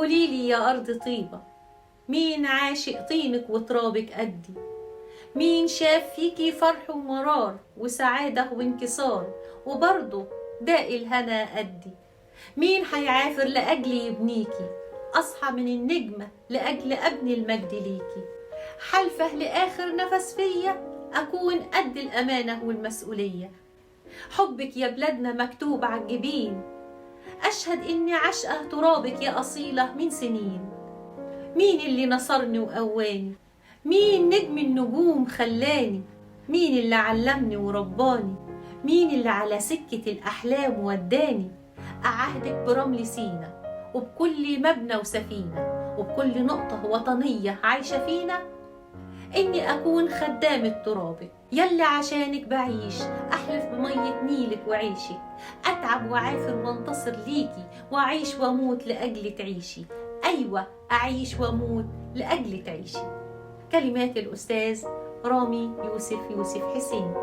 قوليلي يا أرض طيبة، مين عاشق طينك وترابك قدي؟ مين شاف فيكي فرح ومرار وسعادة وانكسار وبرضه داء الهنا قدي؟ مين هيعافر لأجل يبنيكي؟ أصحى من النجمة لأجل أبني المجد ليكي. حلفه لآخر نفس فيا أكون قد الأمانة والمسؤولية. حبك يا بلادنا مكتوب عالجبين، أشهد إني عشقه ترابك يا أصيلة من سنين. مين اللي نصرني وقواني؟ مين نجم النجوم خلاني؟ مين اللي علمني ورباني؟ مين اللي على سكة الأحلام وداني؟ أعهدك برمل سينا وبكل مبنى وسفينة وبكل نقطة وطنية عايشة فينا، إني أكون خدامة ترابك يلي عشانك بعيش. أحلف بمية نيلك وعيشك، أتعب وعافر وانتصر ليكي، وأعيش وأموت لأجل تعيشي. أيوة، أعيش وأموت لأجل تعيشي. كلمات الأستاذ رامي يوسف يوسف حسين.